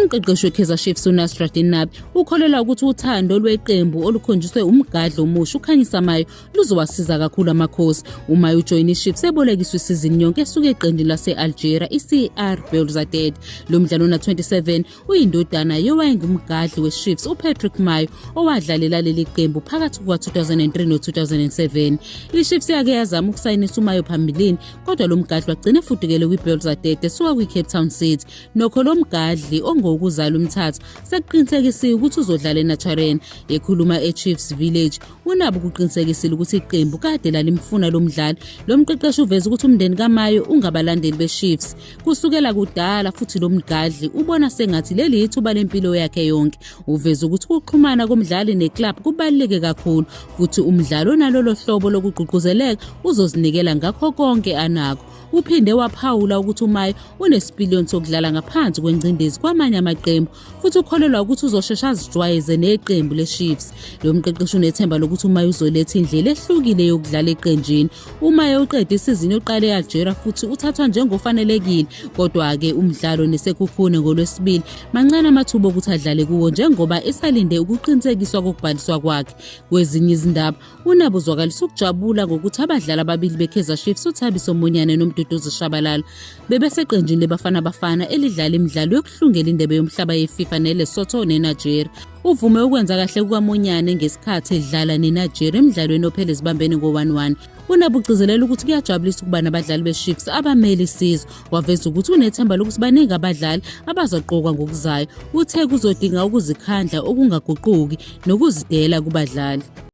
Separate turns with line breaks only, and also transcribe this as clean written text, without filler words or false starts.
Umqeqeshi weKaizer Chiefs uNasreddine Nabi ukholelwa ukuthi uthando lweqembu olukhonjiswe umgadli omusha uKhanyisa Mayo luzowasiza kakhulu Amakhosi. UMayo ujoyine iChiefs ebolekiswe isizini yonke esuka eqenjini lase-Algeria iCR Belouizdad. Lo mdlalo ona-27 uyindodana yowayengumgadli weChiefs uPatrick Mayo owadlalela leli qembu phakathi kuka-2003 no-2007. IChiefs yake yazama ukusayinisa uMayo phambilini kodwa lo mgadli wagcina efudukele kwiBelouizdad esuka kwiCape Town City. Nokho lo mgadli ongowokuzala uMthatha sekuqinisekisiwe ukuthi uzodlala eNaturena. Ekhuluma eChiefs Village, uNabi ukuqinisekisile ukuthi iqembu kade lalimfuna lo mdlali. Lo mqeqeshi uveze ukuthi umndeni kaMayo ungabalandeli beChiefs kusukela kudala futhi lo mgadli ubona sengathi leli yithuba lempilo yakhe yonke. Uveze ukuthi ukuxhumana komdlali neclub kubaluleke kakhulu futhi umdlali onalolo hlobo lokugqugquzeleka uzozinikela ngakho konke anakho. Uphinde waphawula ukuthi uMayo unesipiliyoni sokudlala ngaphansi kwengcindezi kwamanye amaqembu futhi ukholelwa ukuthi uzosheshe azijwayeze neqembu leChiefs. Lo mqeqeshi unethemba lokuthi uMayo uzoletha indlela ehlukile yokudlala eqenjini. UMayo uqede isizini yokuqala e-Algeria futhi uthathwa njengofanelekile, kodwa-ke umdlalo neSekhukhune ngoLwesibili mancane amathuba okuthi adlale kuwo njengoba esalinde ukuqinisekiswa kokubhaliswa kwakhe. Kwezinye izindaba, UNabi uzwakalisa ukujabula ngokuthi abadlali ababili beKaizer Chiefs uThabiso Monyane noMduduzi Shabalala bebeseqenjini leBafana Bafana elidlala imidlalo yokuhlungela indebe yomhlaba yeFIFA neLesotho neNigeria. Uvume ukwenza kahle kukaMonyane ngesikhathi edlala neNigeria emdlalweni ophele ezibambene ngo-1-1. UNabi ugcizelela ukuthi kuyajabulisa ukuba nabadlali beChiefs abamele isizwe. Waveza ukuthi unethemba lokuthi baningi abadlali abazoqokwa ngokuzayo. Uthe kuzodinga ukuzikhandla okungaguquki nokuzidela kubadlali.